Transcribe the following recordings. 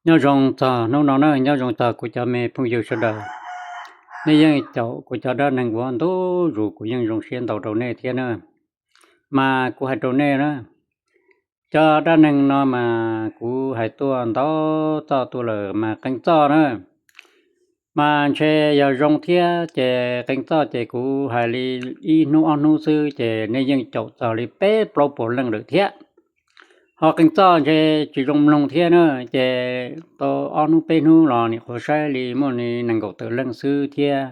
Nyob zoo txog hnub no na, nyob zoo txog kuv cov me phooj ywg sawv daws. Nej yeej caum kuv cov dab neeg uas ntu zus, kuv yeej zoo siab ntau rau nej thiab na. Mas kuv hais rau nej na, cov dab neeg no mas kuv hais tuaj ntau txoj tuaj lawm mas qee txoj na mas ntshe yog zoo thiab ces qee txoj ces kuv hais li ib hnub ob hnub xwb ces nej yeej caum txog li peb plaub puas leej lawm thiab. Ho qee txoj ntshe tsis zoo mloog thiab na, ces tau ob hnub peb hnub los nim qhuav saib li muaj li nees nkaum tawm leej xwb thiab.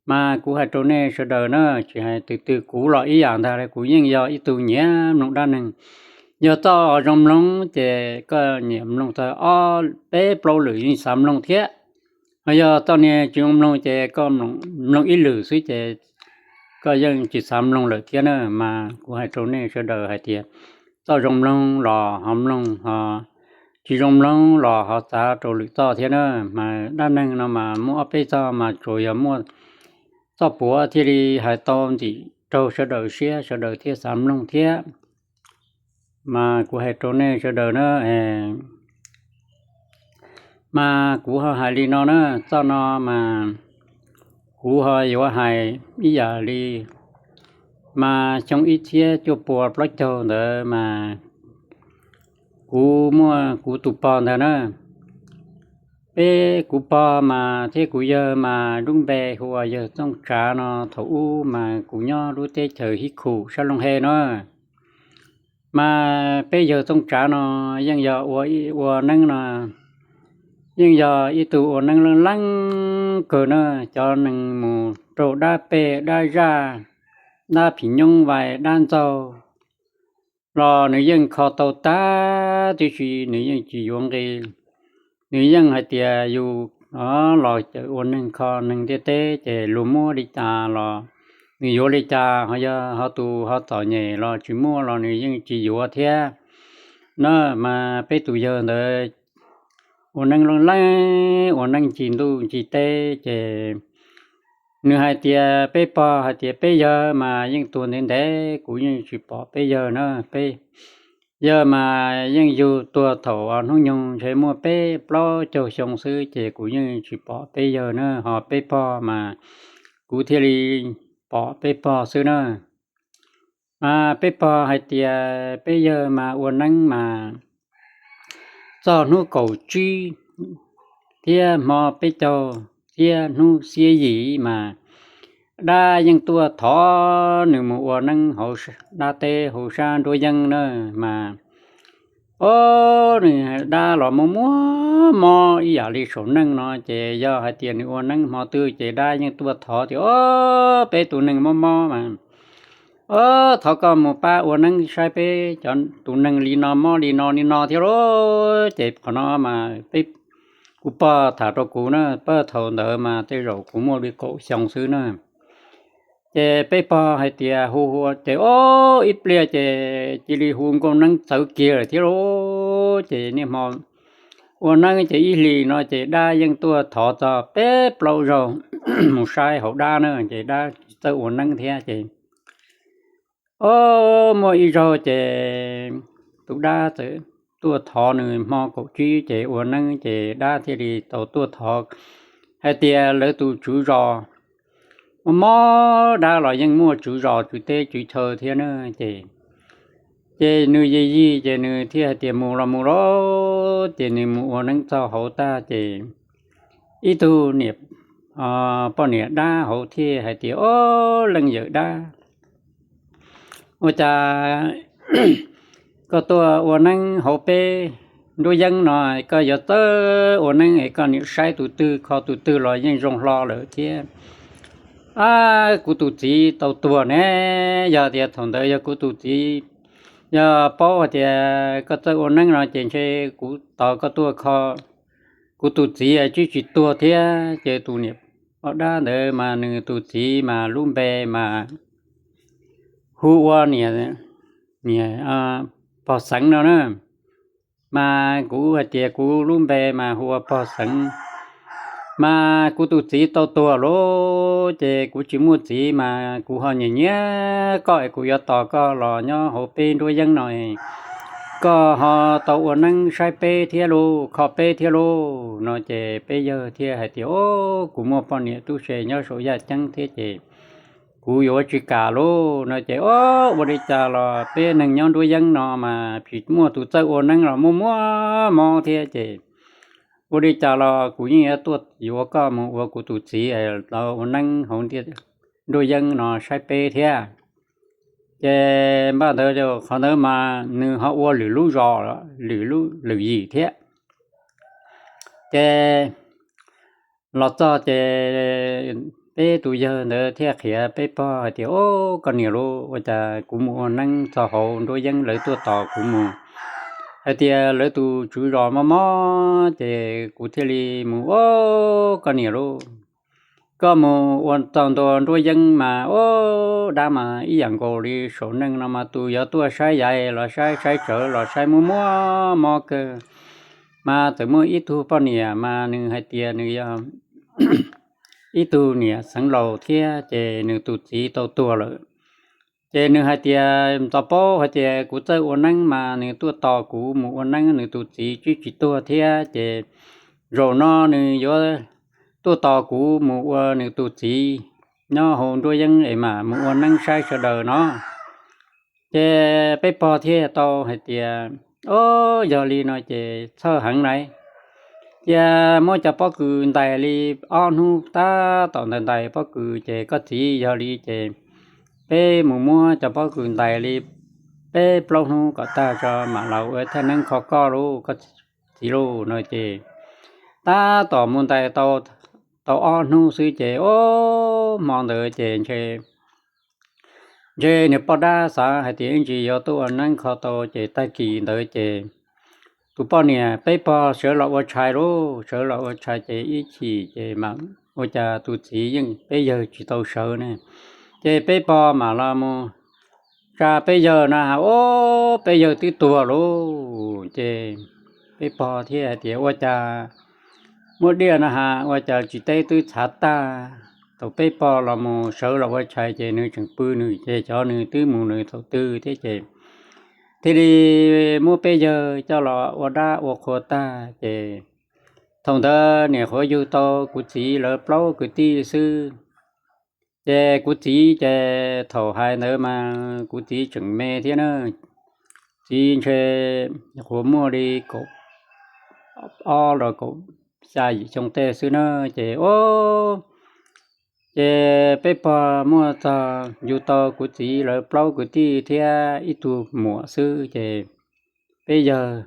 Mas kuv hais rau nej sawv daws na, tsis hais twg twg, kuv los ib yam ntag, kuv yeej yog ib tug nyiam mloog dab neeg. Yog txoj zoo mloog ces koj nyiam mloog txog ob peb plaub lwm yeej xav mloog thiab. Ho yog txoj niag tsis zoo mloog ces koj mloog ib lwm xwb ces koj yeej tsis xav mloog lawm thiab na. Mas kuv hais rau nej sawv daws hais tias txoj zoo mloog los ho mloog, ho tsis zoo mloog los ho xav rau lwm txoj thiab na. Mas dab neeg no mas muaj ob peb txoj mas tsuas yog muaj txoj puav thiaj li hais tau ntxim raug sawv daws siab, sawv daws thiaj xav mloog thiab. Mas kuv hais rau nej sawv daws na, mas kuv ho hais li no na, txoj no mas kuv ho yuav hais ib yam li mas xyoo ib txhiab cuaj pua plaub caug ntawd mas kuv muaj kuv tus pog ntag na. Peb kuv pog mas thiab kuv yawg mas lub npe hu ua yawg Txooj Tsav no. Thaum ub mas kuv nyob lub teb chaws Hib Khum sab Looj Hej na. Mas peb yawg Txooj Tsav no yeej yog ua neeb no, yeej yog ib tug ua neeb leej leej kawg na. Cov neeg mus raug dab peg dab zaj, dab phim nyoob vais dab ntxaug los nws yeej kho tau tag, tiam sis nws yeej tsis yuav nqi. Nws yeej hais tias yus los cawm ua neeg kho neeg ntiaj teb ces luag muab li cas los nws yuav li cas, ho yog ho tus ho txom nyem los tsis muaj los nws yeej tsis yuav thiab na. Mas peb tus yawg ntawd ua neeb leej leej, ua neeb ncig ntuj ncig teb ces nws hais tias peb pog hais tias peb yawg mas yeej tuag ntev ntev, kuv yeej tsis pom peb yawg na. Peb yawg mas yeej yug tuag thaum hnub nyoog ntshe muaj peb plaub caug xyoo xwb ces kuv yeej tsis pom peb yawg na. Ho peb pog mas kuv thiaj li pom peb pog xwb na. Mas peb pog hais tias peb yawg mas ua neeb mas txog hnub kaum tsib thiab hmo peb caug thiab hnub xiab yim mas dab yeej tuaj thov nws mus ua neeb hauv dab teb hauv sab nruab yeeb na. Mas o, nws dab los muaj muaj mob ib yam li saum neej no ces yog hais tias nws ua neeb hmo twg ces dab yeej tuaj thov tias, o, peb tus neeg mob mob mas, o, thov koj mus pab ua neeb saib peb cov tus neeg li no mob li no li no thiab lauj. Ces qhov no mas peb, kuv pog tham rau kuv na, pab thaum ntawd mas tej zaum kuv muaj li kaum xyoo xwb na. Ces peb pog hais tias hu hu ces o, ib pliag ces cia li hu nkauj neeb txawv kiag lawm thiab lauj. Ces niaj hmo ua neeb ces ib hlis no ces dab yeej tuaj thov txog peb plaub zaug mus saib hauv dab na, ces dab tsis txawj ua neeb thiab ces o, muaj ib zaug ces tus dab txawm tuaj thov nws hmo kaum tsib ces ua neeb ces dab thiaj li tau tuaj thov hais tias lawv tus tswv zos mob mob, dab los yeej muaj tswv zos tswv teb tswv chaw thiab na. Ces, ces nws yig yig ces nws thiaj hais tias mus los mus lauj, ces nws mus ua neeb txog hauv tag ces ib tug niam, poj niam dab hauv thiaj hais tias, o, leej yawm dab, ua cas koj tuaj ua neeb hauv peb nruab yeeb no, koj yuav txawj ua neeb es koj niam saib tus twg kho tus twg los yeej zoo hlo lawm thiab. A, kuv tus txiv tau tuag ne, yog tias thaum ntawd yog kuv tus txiv, yog paub hais tias koj txawj ua neeb no ces ntshe kuv tos koj tuaj kho kuv tus txiv tsib tsis tuag thiab. Ces tus niam poj dab ntawd mas nws tus txiv mas lub npe mas hu ua niam, niam Pog Xeev no na. Mas kuv hais tias kuv lub npe mas hu ua Pog Xeev. Mas kuv tus txiv tau tuag lawm ces kuv tsis muaj txiv mas kuv ho nyiam nyiam koj es kuv yuav tos koj los nyob hauv peb nruab yeeb no es koj ho tau ua neeb saib peb thiab lauj, kho peb thiab lauj no ces peb yawg thiaj hais tias, O, kuv muaj poj niam tub se nyob saum yaj ceeb thiab ces kuv yuav tsis kam lauj no ces, O, ua li cas los peb neeg nyob nruab yeeb no mas tsis muaj tus txawj ua neeb los muaj muaj mob thiab ces ua li cas los kuv yeej yuav tuaj yuav koj mus ua kuv tus txiv los ua neeb hauv nruab yeeb no saib peb thiab. Ces npaj ntawd qhov ntawd mas nws ho ua lwm lub zos, lwm lub lwm yim thiab. Ces los txog ces peb tus yawg ntawd thiaj qhia peb pog hais tias, O, koj niam lauj, ua cas kuv mus ua neeb txog hauv nruab yeeb lawv tuaj tos kuv mus hais tias lawv tus tswv zos mob mob ces kuv thiaj li mus. O, koj niam lauj, koj mus ua txog ntua nruab yeeb mas, o, dab mas ib yam nkaus li saum neej no mas tus yuav tuaj saib yaim los saib, saib tsawv los saib, muaj muaj mob kawg. Mas txawm muaj ib tug poj niam mas nws hais tias nws yog ib tug niam xeev laus thiab ces nws tus txiv tau tuag lawm. Ces nws hais tias, Txo paub hais tias kuv txawj ua neeb mas nws tuaj tos kuv mus ua neeb, nws tus txiv twb tsis tuag thiab ces zaum no nws yuav tuaj tos kuv mus ua nws tus txiv nyob hauv nruab yeeb es mam mus ua neeb saib sawv daws no. Ces peb pog thiaj tau hais tias, O, yog li no ces txhawj heev lauj. Cia muab cov pob kws ntais li ob hnub, tab tom ntais ntais pob kws ces koj txiv, yog li ces peb mus muab cov pob kws ntais li peb plaub hnub kom tag tso mam los ua thaj neeb kho koj lauj, koj txiv lauj no ces tab tom mus ntais tau ob hnub xwb ces, o, hmo ntawd ces ntshe ntshe niag poj dab xav hais tias ib ntsis yuav tuaj ua neeb kho tau ces tag kis ntawd ces tus poj niam peb pog sawv los ua tshais lauj, sawv los ua tshais ces ib chim ces mas ua cas tus txiv yeej, peb yawg tsis tau sawv ne. Ces peb pog mam los mus tsa peb yawg na has, O, peb yawg twb tuag lauj. Ces peb pog thiaj hais tias, Ua cas muab diaj na has, ua cas tsis teb twb txhav tag. Thaum peb pog los mus sawv los ua tshais ces nws tseem pw nws ces xyov nws twb mus nws thaum twg thiab ces thiaj li muab peb yawg coj los ua dab ua qhua tag ces thaum ntawd niam qhuav yug tau kuv txiv lawv plaub kwv tij xwb. Ces kuv txiv ces thaum hais ntawd mas kuv txiv tseem me thiab na, txiv ntshe qhuav muaj li kaum ob los kaum xya yim xyoo tej xwb na. Ces, o, ces peb pog muaj txog yug tau kuv txiv lawv plaub kwv tij thiab ib tug muam xwb ces peb yawg,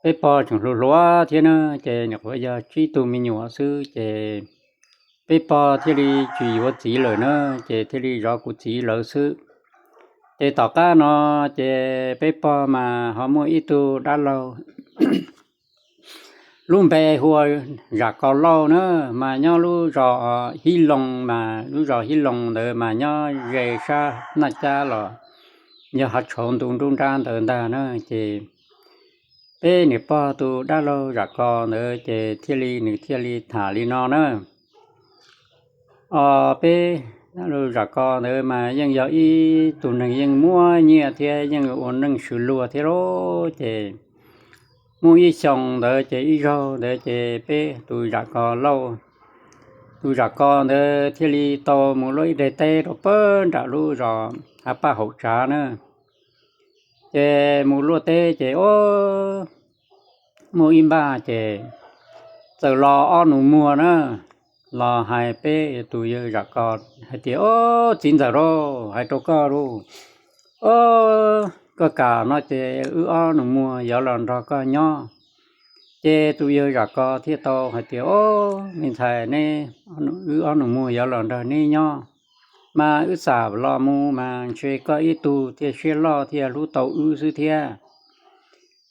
peb pog tseem hluas hluas thiab na, ces nyuam qhuav yog tsib tug me nyuam xwb ces peb pog thiaj li tsis yuav txiv lawm na, ces thiaj li zov kuv txiv lawv xwb. Ces tom qab no ces peb pog mas ho muaj ib tug dab laug lub npe hu ua Zam Kos Lauj na, mas nyob lub zos Hib Loo, mas lub zos Hib Loo ntawd mas nyob ze sab Naj Cab los yog hav tshauv ntu nruab nrab ntawd ntag na. Ces peb niam pog tus dab laug Zam Kos ntawd ces thiaj li, nws thiaj li tham li no na. O, peb dab laug Zam Kos ntawd mas yeej yog ib tug neeg yeej muaj nyiaj thiab yeej ua neej swm luag thiab lauj. Ces muaj ib xyoo ntawd ces ib zaug ntawd ces peb tus Zam Kos Lauj, tus Zam Kos ntawd thiaj li tau mus luaj ib daim teb rau pem nram lub zos Hav Paj Haum Tsav na. Ces mus luaj teb ces, o, muaj ib npaj ces txawm los ob nus muag na, los hais peb tus yawg Zam Kos hais tias, O, txiv ntxawm lauj, hais rau koj lauj, o, koj kam no ces wb ob nus muag yuav los nrog koj nyob. Ces tus yawg Zam Kos thiaj tau hais tias, O, me ntxhais, neb, wb ob nus muag yuav los nrog neb nyob, mas wb xam los mus mas ntshe koj ib tug thiaj siab loj thiaj hlub tau wb xwb thiab.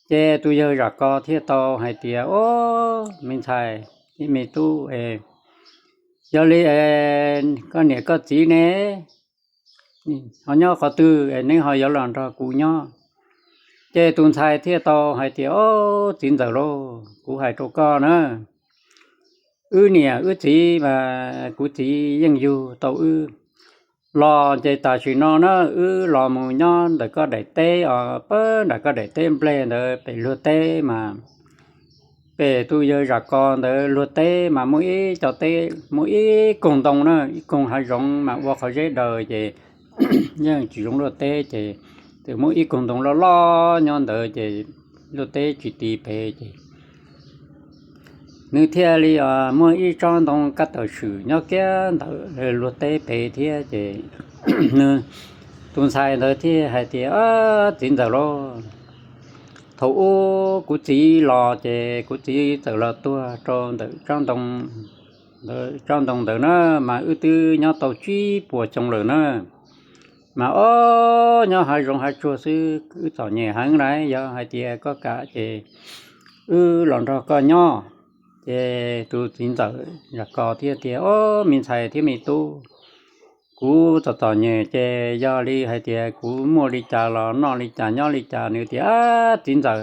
Ces tus yawg Zam Kos thiaj tau hais tias, O, me ntxhais, ib me tub, yog li koj niam koj txiv ne ho nyob qhov twg es neb ho yuav los nrog kuv nyob? Ces tus ntxhais thiaj tau hais tias, O, txiv ntxawm lauj, kuv hais rau koj na, wb niam wb txiv mas kuv txiv yeej yug tau wb los ces tam sim no na wb los mus nyob ntawm koj daim teb os, pab nram koj daim teb nplej ntawd pem luag teb mas, pem tus yawg zam kos ntawd luag teb mas muaj ib co teb, muaj ib koog ntoo na, ib koog hav zoov mas ua qhov zeb daws ces yeej tsis zoo luag teb ces, txawm muaj ib koog ntoo loj loj nyob ntawd ces luag teb tsis tiv pem ces nws thiaj li muaj ib tsob ntoo kaj tawm swm nyob kiag ntawm luag teb pem thiab ces nws, tus ntxhais ntawd thiaj hais tias, Txiv ntxawm lauj, thaum ub kuv txiv los ces kuv txiv txawm los tuag rau ntawm tsob ntoo ntawd na, mas wb twb nyob tau tsib puas xyoo lawm na. Mas ob nyob hav zoov hav tsuag xwb wb txom nyem heev lauj, yog hais tias koj kam ces wb los nrog koj nyob. Ces tus txiv ntxawm zam kos thiaj tias, Ob, me ntxhais thiab me tub, kuv txom txom nyem ces yog li hais tias kuv muaj li cas los noj li cas nyob li cas. Nws tias, Txiv ntxawm,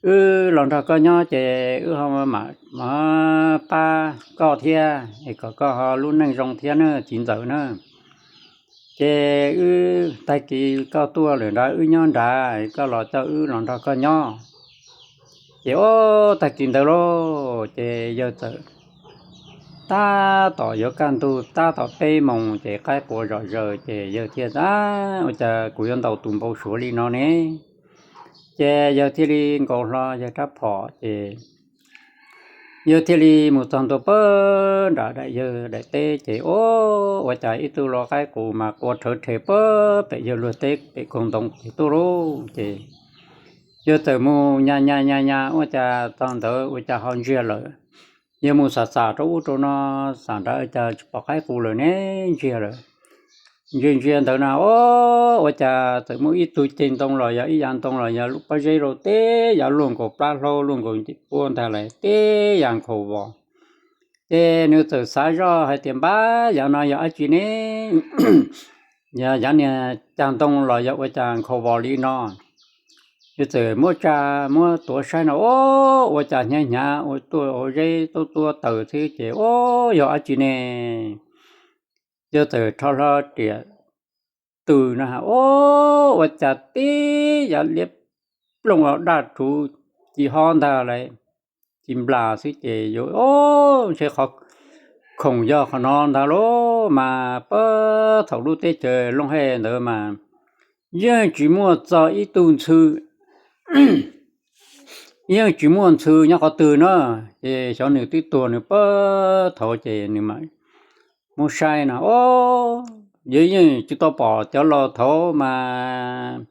wb los nrog koj nyob ces wb ho mam pab koj thiab es kom koj ho lub neej zoo thiab na txiv ntxawm na. Ces wb tag kis koj tuaj lawm nrad wb nyob nrad, koj los coj wb los nrog koj nyob. Ces ob tag kis ntawd lauj ces yawg txawm tab tom yuav kaj ntug tab tom peb moos ces qaib qua zom zaws ces yawg thiaj, Ua cas kuv yuav ntaus tus npau suav li no ne? Ces yawg thiaj li nkaus hlo yawg rab phom ces yawg thiaj li mus txog ntua pab nram daim yawg daim teb ces, Ob, ua cas ib tug lau qaib qus mas qua rhawv rhe pab pem yawg luag teb pem koog ntoo ces tuaj lauj. Ces yawg txawm mus nyas nyas nyas nyas ua cas txog ntawd ua cas ho ntsiag lawm. Yawg mus xam xam rau ub rau no, xam nrad cas tsis pom qaib qus lawm ne, ntsiag lawm. Ntsia ntsia ntawd na, Ob, ua cas txawm muaj ib tug ceg ntoo los yog ib yav ntoo los yog lub pob zeb rau teb yav luaj nkaus plab hlaub luaj nkaus pua ntag lawm teb yav nkhaus vos. Ces nws txawm xav zoj hais tias, Npab, yav no yog dab tsi ne? Yog yav niag cag ntoo los yog ua cas nkhaus vos li no? Yawg txawm muab tsa muab tuav saib no, Ob, ua cas hnyav hnyav ua tuaj ua zeb tuaj tuaj taws xwb ces, Ob, yog dab tsi ne? Yawg txawm rho hlo riam tws no, Ob, ua cas teb yav liab plooj daj rhuv ci hob ntag lawm, ci nplas xwb ces yawg, Ob, ntshe qhov khoom yog qhov no ntag lauj. Mas pab thaum lub teb chaws Looj Hej ntawd mas yeej tsis muaj txog ib tug ntxhw, yeej tsis muaj ntxhw nyob qhov twg na. Ces xyov nws twb tuag nws pab thaud ces nws mam muab saib no, Ob, yawg yeej tsis tau pom cov laus thaud mas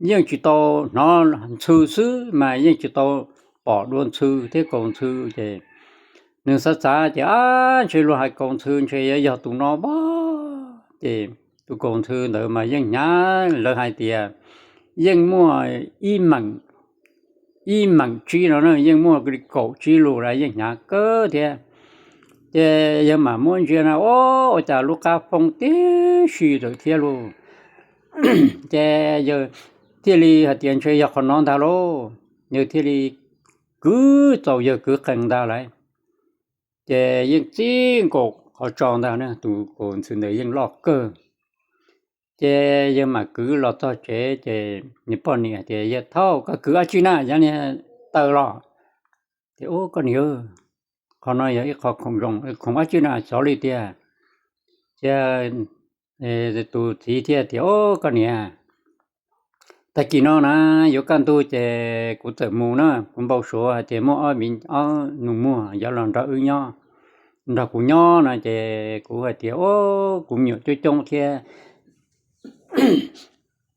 yeej tsis tau hnov ntxhw xwb mas yeej tsis tau pom dua ntxhw thiab kaus ntxhw ces nws xav xav ces, Ab, ntshe luag hais kaus ntxhw ntshe yuav yog tus no pab. Ces tus kaus ntxhw ntawd mas yeej hnyav, lawv hais tias yeej muaj ib meem, ib meem tsib no na, yeej muaj li kaum tsib lus lawm, yeej hnyav kawg thiab. Ces yawg mam muab ntsia na, Ob, ua cas lub qab foob tib si lawm thiab lauj. Ces yawg thiaj li hais tias, Ntshe yog qhov no ntag lauj. Yawg thiaj li kwv txaus yawg kwv qees ntag lawm. Ces yeej txij nkaus qhov tsaus ntag na, tus kaus ntxhw ntawd yeej loj kawg. Ces yawg mam kwv los txog tsev ces nws poj niam hais tias, Yawg Thauj, koj kwv dab tsi na, yav niag taws los? Tias, Ub, koj niam, qhov no yog ib qho khoom zoo, khoom dab tsi na, xyov li tiag. Ces tus txiv thiaj tias, Ub, koj niam, tag kis no na yuav kaj ntug ces kuv txawm mus na, kuv npau suav hais tias muaj ob viv ob nus muag yuav los nrog wb nyob, nrog kuv nyob no ces kuv hais tias, Ub, kuv me nyuam coob coob thiab,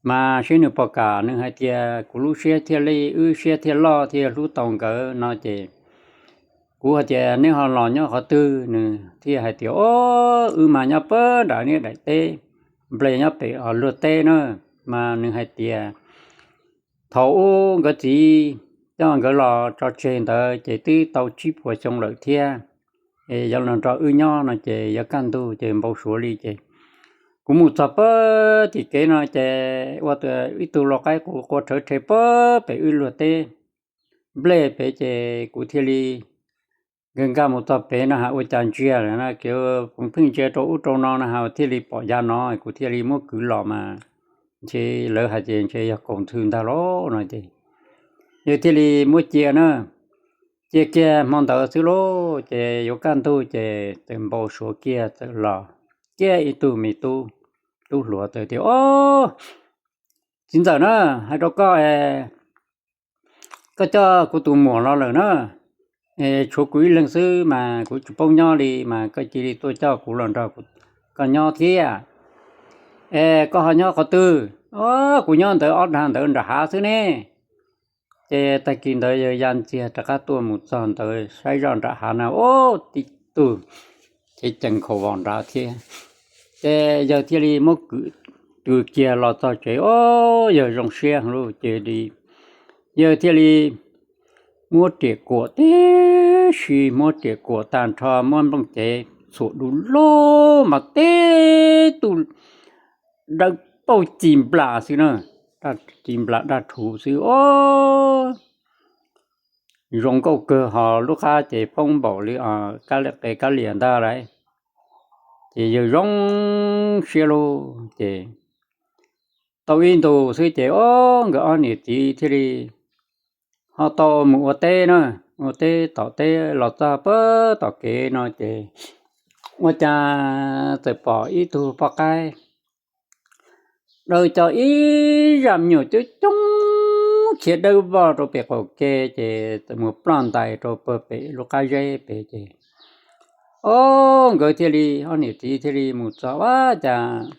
mas seb nws puas kam. Nws hais tias, Kuv lub siab thiaj li, wb siab thiaj loj thiaj hlub tau nkawd no ces kuv hais tias, Neb ho los nyob qhov twg? Nws thiaj hais tias, Ob, wb mas nyob pab nram niag daim teb nplej nyob pem luag teb na. Mas nws hais tias, Thaum ub nkawd txiv coj nkawd los tso tseg ntawd ces twb tau tsib puas xyoo lawm thiab, es yuav los nrog wb nyob no ces yuav kaj ntug ces npau suav li ces kuv mus txog pab tim kev no ces ua ib tug lau qaib qus qua rhawv rhe pab pem wb luag teb nplej pem ces kuv thiaj li nkag nkag mus txog pem no has ua cas ntsia lawm na, kev pheej ntsia rau ub rau no no has thiaj li pom yav no kuv thiaj li muab kwv los mas ntshe lawv hais tias ntshe yog kaus ntxhw ntag lauj no ces yawg thiaj li muab cia na. Cia kiag hmo ntawd xwb lauj ces yuav kaj ntug ces txawm npau suav kiag txawm los kiag ib tug me tub, tub hluas txawm tias, Ob, txiv ntxawm na, hais rau koj, koj coj kuv tus muam los lawm na, tshuav kuv ib leeg xwb mas kuv tsis paub nyob li mas koj cia li tuaj coj kuv los nrog koj nyob thiab. Es koj ho nyob qhov twg? Kuv nyob ntawd ob dag ntawd nram hav xwb ne. Ces tag kis ntawd yawg ya ntxiag rov qab tuaj mus txog ntawd saib zoj nram hav na, ub, tib tug cev cees khaus vos nrad thiab. Ces yawg thiaj li muab kwv kiag los txog tsev, ub, yawg zoo siab lug ces yawg thiaj li muab riam kuam tib si, muab riam kuam tag nrho, muab nplooj cev txhuam du lug mas tib tug dawb paug ci nplas xwb na, ci nplas daj rhuv xwb os. Zoo nkauj kawg ho lub qab ces poob npaum li kab li qe kab lias ntag lauj. Ces yawg zoo siab lug ces tau ib ntus xwb ces ob, nkawd ob niam txiv thiaj li ho tau mus ua teb na, ua teb tom teb los txog pag tom kev no ces ua cas txawm pom ib tug poj qaib daws cov ib zaj me nyuam coob coob khiav dawb vog rau pem qaum ke ces txawm mus ploj ntais rau pag pem lub qab zeb pem ces ob, nkawd thiaj li, ob niam txiv thiaj li mus txog ua cas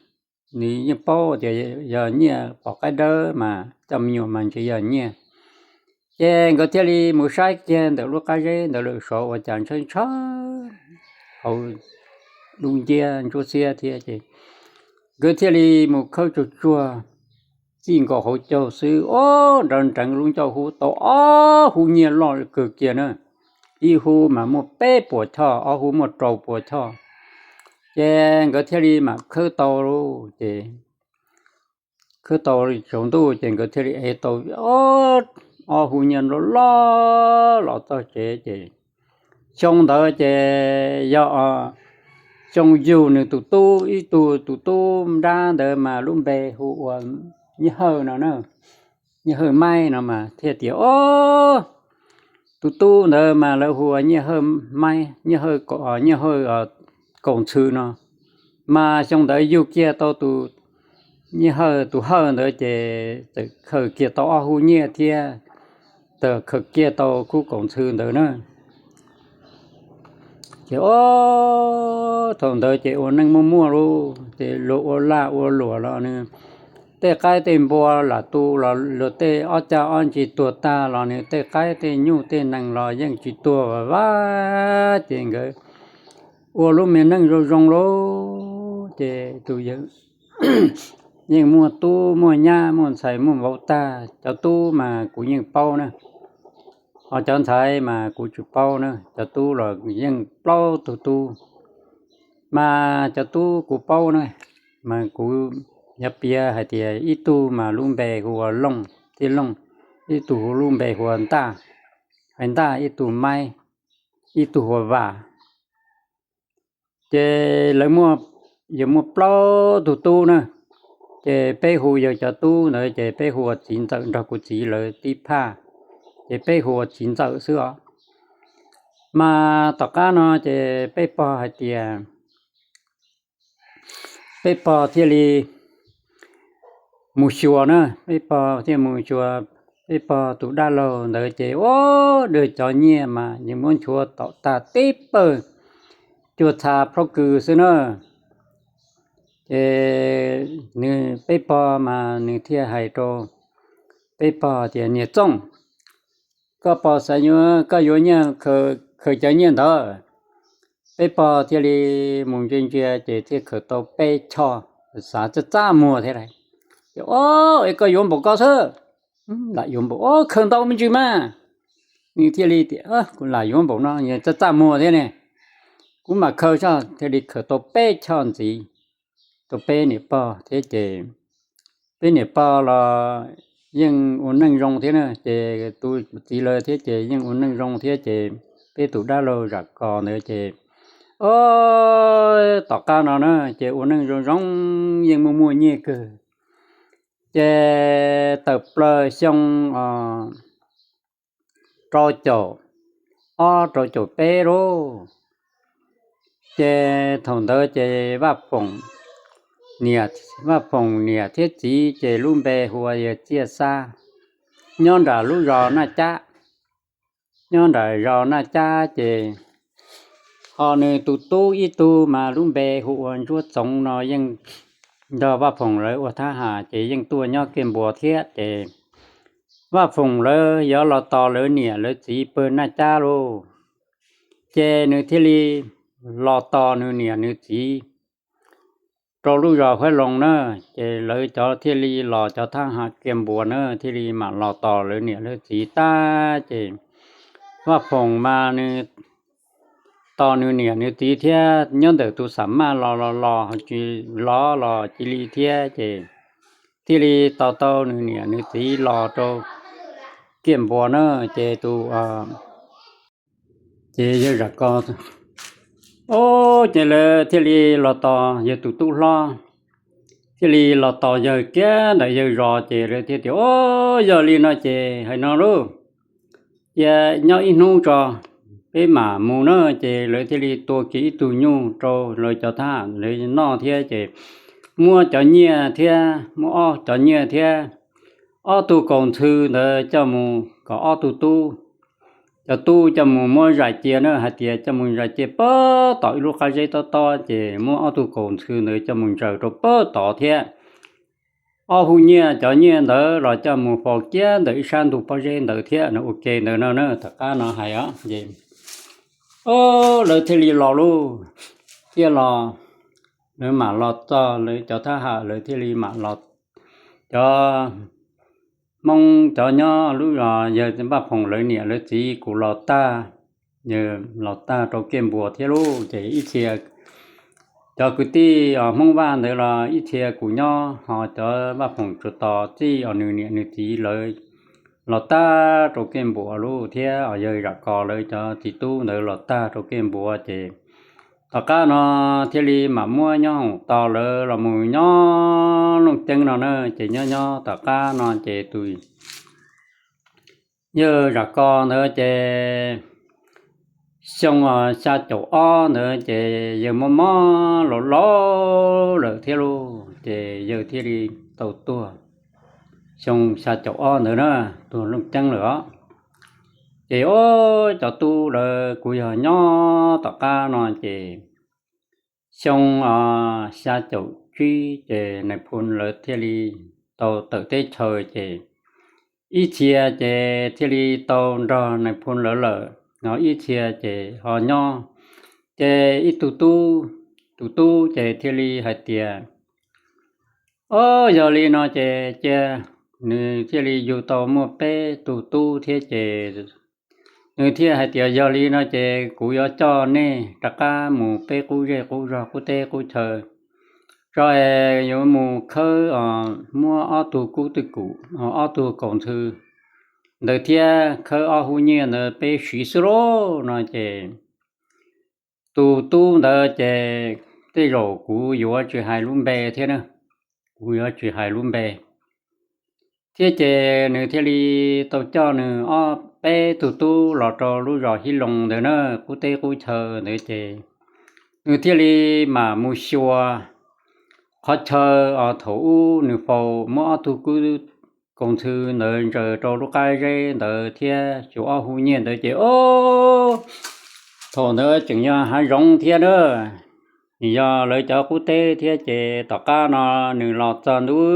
nws yeej paub tias yog nyiaj, pom qaib dawb mas coj me nyuam mas ntshe yog nyiaj. Ces nkawd thiaj li mus saib kiag ntawm lub qab zeb ntawd lawm saud ua cas ntshaw ntshaw hauv lub nciab ntsuab xiab thiab ces nkawd thiaj li mus khawb tsuag tsuag txij nkaus hauv caug xwb ob, nrawv nreev lub ncauj hub tau ob hub nyiaj loj kawg kiag na. Ib hub mas muaj peb puas choj, ob hub muaj rau puas choj. Ces nkawd thiaj li mam khawb tau, ces khawb tau tsaus ntuj ces nkawd thiaj li ev tau ob hub nyiaj loj loj los txog tsev ces xyoo ntawd ces yog xyoo yug nws tus tub, ib tug tus tub nrab ntawd mas lub npe hu ua Nyiaj Hawj no na, Nyiaj Hawj Maib no mas thiaj tias ob, tus tub ntawd mas lawv hu ua Nyiaj Hawj Maib, Nyiaj Hawj, Nyiaj Hawj Kaus Ntxhw no. Mas xyoo ntawd yug kiag tau tus Nyiaj Hawj, tus Hawj ntawd ces txawm khaws kiag tau ob hub nyiaj thiab, txawm khaws kiag tau khub kaus ntxhw ntawd na. Ces ob, thaum ntawd ces ua neej muaj muaj lauj, ces luag ua laj ua luam los nws tej qaib tej npua lam tu los luag tej ob cag ob ntsis tuag tag los nws tej qaib tej nyuj tej nees los yeej tsis tuag vag vag ces nkawd ua lub me neej zoo zoo lauj. Ces tus yawg yeej muaj tub muaj nyab muaj ntxhais muaj vauv tag, cov tub mas kuv yeej paub na, ho cov ntxhais mas kuv tsis paub na, cov tub los yeej plaub tug tub. Mas cov tub kuv paub na, mas kuv yuav piav hais tias ib tug mas lub npe hu ua Looj, Tij Looj, ib tug hu lub npe hu ua Ntaj, hais Ntaj, ib tug Maib, ib tug hu ua Vam. Ces lawv muaj, yawg muaj plaub tug tub na, ces peb hu yawg cov tub ntawd ces peb hu ua txiv ntxawm nrog kuv txiv lawv tib phaj, ces peb hu ua txiv ntxawm xwb os. Mas tom qab no ces peb pog hais tias, peb pog thiaj li mus xyuas na, peb pog thiaj mus xyuas, peb pog tus dab laug ntawd ces ua dua cov nyiaj mas nws muab nchuav tom tag tib pawg cuag txha plaub kws xwb na. Ces nws peb pog mas nws thiaj hais rau peb pog tias, Niam Txooj, koj pom xav yuav, koj yuav nyiaj, khaws cov nyiaj ntawd. Peb pog thiaj li mus ntsia ntsia ces thiaj khaws tau peb choj, xav txaj txaj muag thiab lauj. Ces, Ob, es koj yuav npaum ko xwb, lam yuav npaum, ob, khaws ntau me ntsis mas. Nws thiaj li tias, Kuv lam yuav npaum no, txaj txaj muag thiab ne, kuv mam khaws tso. Thiaj li khaws tau peb choj ntxiv, tau peb niam pog thiab ces peb niam pog los yeej ua neej zoo thiab na, ces tus txiv lawv thiab ces yeej ua neej zoo thiab ces peb tus dab laug Zam Kos ntawd ces, o, tom qab no na ces ua neej zoo zoo, yeej muaj muaj nyiaj kawg. Ces tawm plaws xyoo rau caum ob rau caum peb lauj, ces thaum ntawd ces Vaj Foom, Vaj Foom niam thiab txiv ces lub npe hu ua yawg Txiaj Xab, nyob nram lub zos Naj Cab. Nyob nram zos Naj Cab ces ho nws tus tub ib tug mas lub npe hu ua Ntsuab Txoov no yeej nrog Vaj Foom lawv ua thab ham ces yeej tuaj nyob Kiaj Npua thiab ces Vaj Foom lawv yuav los tos lawv niam lawv txiv pawg Naj Cab lauj, ces nws thiaj li los tos nws niam nws txiv rau lub zos Huab Loo na, ces lawv cov thiaj li los cov thab ham Kiaj Npua na thiaj li mam los tos lawv niam lawv txiv tag ces Vaj Foom mas nws tos nws niam nws txiv thiab nyob ntawm tus xam maj los los los tsis los los cia li thiab ces thiaj li tos tau nws niam nws txiv los rau Kiaj Npua na ces tus ces yawg Zam Kos, o, ces lawv thiaj li los tos yawg tus tub hlob, thiaj li los tos yawg kiag ntawm yawg zos ces lawv thiaj tias, o, yog li no ces hais no lauj, cia nyob ib hnub tso, peb mam mus na. Ces lawv thiaj li tua kiag ib tug nyuj rau lawv cov thab ham lawv noj thiab ces muab cov nyiaj thiab, muab ob cov nyiaj thiab ob tug kaus ntxhw ntawd coj mus kom ob tug tub, cov tub coj mus muab zais cia na, hais tias coj mus zais cia pag tom ib lub qab zeb tob tob ces muab ob tug kaus ntxhw ntawd coj mus ntsaws rau pag tod thiab ob hub nyiaj, cov nyiaj ntawd los coj mus faus kiag ntawm ib sab ntug pob zeb ntawd thiab no ua ke ntawd no na. Tom qab no hais os, lawv thiaj li los lauj, thiaj los, lawv mam los txog lawv cov thab ham lawv thiaj li mam los, cov Hmoob cov nyob lub zos yawg Vaj Foom lawv niam lawv txiv kuj los tag, yawg los tag rau Kiaj Npua thiab lauj. Ces ib txhia cov kwv tij os Hmoob Vaj ntawd los ib txhia kuj nyob, ho cov Vaj Foom tsuas tos txij os nws niam nws txiv lawv los tag rau Kiaj Npua lauj thiab os yawg Zam Kos lawv cov txiv tub ntawd los tag rau Kiaj Npua ces tom qab no thiaj li mam muab nyob hoom tos lawv los mus nyob Looj Ceeb no na. Ces nyob nyob tom qab no ces tus yawg Zam Kos ntawd ces xyoo xya caum ob ntawd ces yawg mob mob laus laus lawm thiab lauj, ces yawg thiaj li tau tuag xyoo xya caum ob ntawd na, tuag Looj Ceeb lawm os. Ces o, cov tub lawv kuj yog nyob tom qab no ces xyoo xya caum tsib ces nais phoo lawv thiaj li tau tawm teb chaws ces ib txhia ces thiaj li tau nrog nais phoo lawv lawm, ho ib txhia ces ho nyob. Ces ib tug tub, tus tub ces thiaj li hais tias, o, yog li no ces cia, nws thiaj li yug tau muaj peb tug tub thiab ces nws thiaj hais tias yog li no ces kuv yuav coj nej rov qab mus peb qub zej qub zog qub teb qub chaw, tso es yuav mus khawb, muab ob tug kub twj kum, ob tug kaus ntxhw ntawd thiab khawb ob hub nyiaj ntawd peb siv xwb lauj no ces tus tub ntawd ces tej zaum kuv yuav tsis hais lub npe thiab na, kuv yuav tsis hais lub npe thiab ces nws thiaj li tau coj nws ob peb tug tub los rau lub zos Hib Loo ntawd na, qub teb qub chaw ntawd ces nws thiaj li mam mus xyuas qhov chaw os thaum ub nws faus muab ob tug kub kaus ntxhw ntawd ntsaws rau lub qab zeb ntawd thiab xyuas ob hub nyiaj ntawd ces o, thaum ntawd tseem yog hav zoov thiab na, yog lawv cov qub teb thiab ces tom qab no nws los txog ntua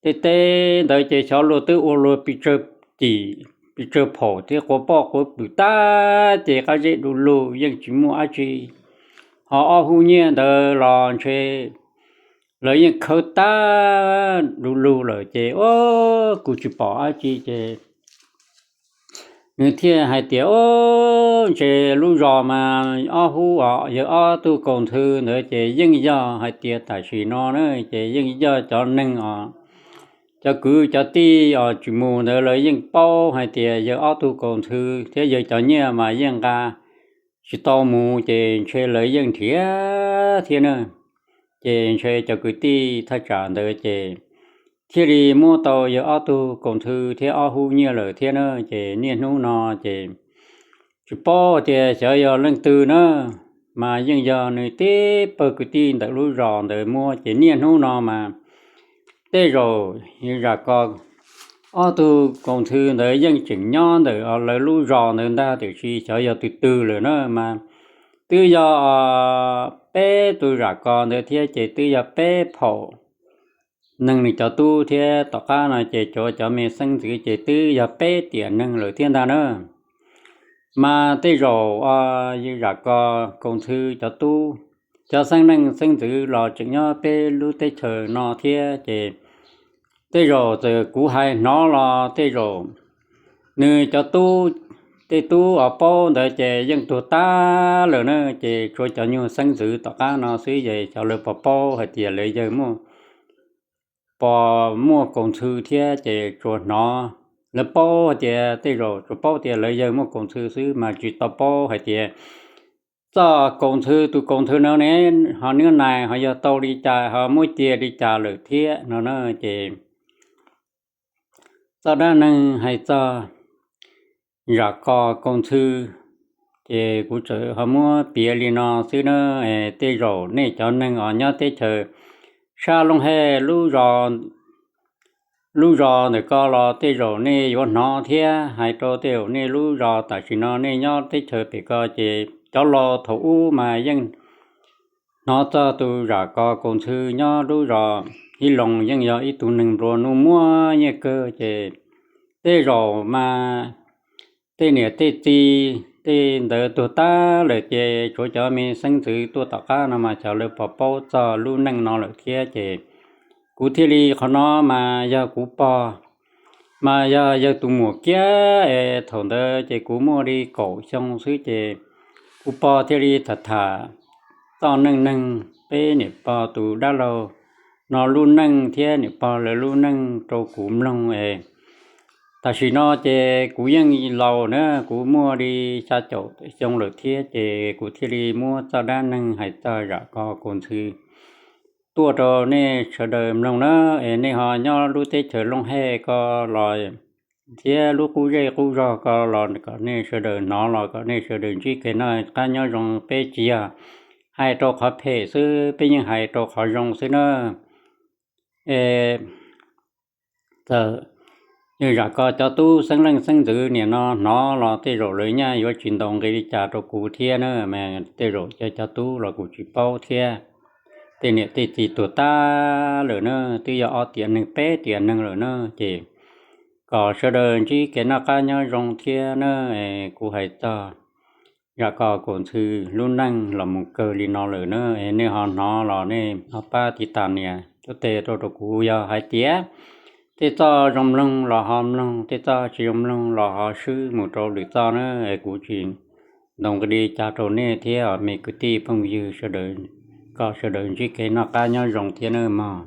tej teb ntawd ces xyov luag twb ua luag pes tsawg cim pes tsawg phaum thiab quav poj quav pwm tag ces qab zeb du lug yeej tsis muaj dab tsi, ho ob hub nyiaj ntawd los ntshe lawv yeej khawb tag du lug lawm ces o, kuj tsis pom dab tsi ces nws thiaj hais tias o, ntshe lub zos mas ob hub os yawg ob tug kaus ntxhw ntawd ces yeej yog hais tias tam sim no na ces yeej yog cov neeg os cov kwv cov tij os tsis mus ntawd lawv yeej paub hais tias yawg ob tug Kaus Ntxhw thiab yawg cov nyiaj mas yeej nqa tsis tau mus, ces ntshe lawv yeej nrhiav thiab na. Ces ntshe cov kwv tij thaj tsam ntawd ces thiaj li muab tau yawg ob tug Kaus Ntxhw thiab ob hub nyiaj lawm thiab na. Ces niaj hnub no ces tsis paub tias xyov yog leej twg na, mas yeej yog nws tib pawg kwv tij ntawm lub zos ntawd muab. Ces niaj hnub no mas tej zaum Zam Kos ob tug Kaus Ntxhw ntawd yeej tseem nyob ntawm lawv lub zos ntawd ntag, tiam sis xyov yog tus twg lawm na. Mas twb yog peb tus Zam Kos ntawd thiab ces twb yog peb phaum neeg nws cov tub thiab. Tom qab no ces tsuav cov me xeeb ntxwv ces twb yog peb tiam neeg lawm thiab ntag na. Mas tej zaum Zam Kos Kaus Ntxhw cov tub, cov xeeb neej xeeb ntxwv los tseem nyob peb lub teb chaws no thiab ces tej zaum txawm kuv hais hnov los tej zaum nws cov tub, tej tub uas paub ntawd ces yeej tuag tag lawm na. Ces tsuav cov nyuag xeeb ntxwv tom qab no xwb, ces xyov lawv puas paub hais tias lawv yawg muaj, puas muaj Kaus Ntxhw thiab. Ces tsuas hnov lawv paub hais tias tej zaum tsuas paub tias lawv yawg muaj Kaus Ntxhw xwb, mas tsis tau paub hais tias txoj Kaus Ntxhw, tus Kaus Ntxhw no ne ho nws nais ho yog tau li cas ho muab cia li cas lawm thiab no na. Ces txoj dab neeg hais txog Zam Kos Kaus Ntxhw ces kuv txawm ho muab piav li no xwb na. Tej zaum nej cov neeg uas nyob teb chaws sab Looj Hej lub zos ntawm ko los tej zaum nej yuav hnov thiab, hais rau tej zaum nej lub zos tam sim no nej nyob teb chaws pem ko ces cov laus thaum ub mas yeej hnov txog tus Zam Kos Kaus Ntxhw nyob lub zos Hib Loos, yeej yog ib tug neeg nplua nuj muaj nyiaj kawg. Ces tej zaum mas tej niam tej txiv tej ntawd tuag tag lawm ces tsuav cov me xeeb ntxwv tuaj tom qab no mas xyov lawv puas paub txog lub neej no lawm thiab. Ces kuv thiaj li, qhov no mas yog kuv pog, mas yog yawg tus muam kiag es thaum ntawd ces kuv muaj li kaum xyoo xwb ces kuv pog thiaj li tham tham txoj neej neeg peb niam pog tus dab laug no lub neej thiab niam pog lawv lub neej rau kuv mloog es tam sim no ces kuv yeej laus na, kuv muaj li xya caum xyoo lawm thiab ces kuv thiaj li muab txoj dab neeg hais txog Zam Kos Kaus Ntxhw tuaj rau nej sawv daws mloog na. Es nej ho nyob lub teb chaws Looj Hej ko los thiab lub qub zej qub zog ko los kom nej sawv daws hnov los kom nej sawv daws ntsib kev noj qab nyob zoo. Peb tsis yog hais rau qhov phem xwb, peb yeej hais rau qhov zoo xwb na. Es txawm yawg Zam Kos cov tub xeeb leej xeeb ntxwv nim no hnov los tej zaum lawv nyaj yuav tsis ntaus nqi li cas rau kuv thiab na, mas tej zaum cov, cov tub los kuv tsis paub thiab. Tej niam tej txiv tuag tag lawm na, twb yog ob tiam neeg peb tiam neeg lawm na. Ces kom sawv daws ntsib kev noj qab nyob zoo thiab na. Kuv hais txog Zam Kos Kaus Ntxhw lub neej los mus kawg li no lawm na, es nej ho hnov los nej ho pab tiv tas nias cuab teg rau rau kuv. Yog hais tias tej txoj zoo mloog los ho mloog, tej txoj tsis zoo mloog los ho swb mus rau lwm txoj na. Es kuv tsis ntaus nqi li cas rau nej thiab os me kwv tij phooj ywg sawv daws, kom sawv daws ntsib kev noj qab nyob zoo thiab nawb mog.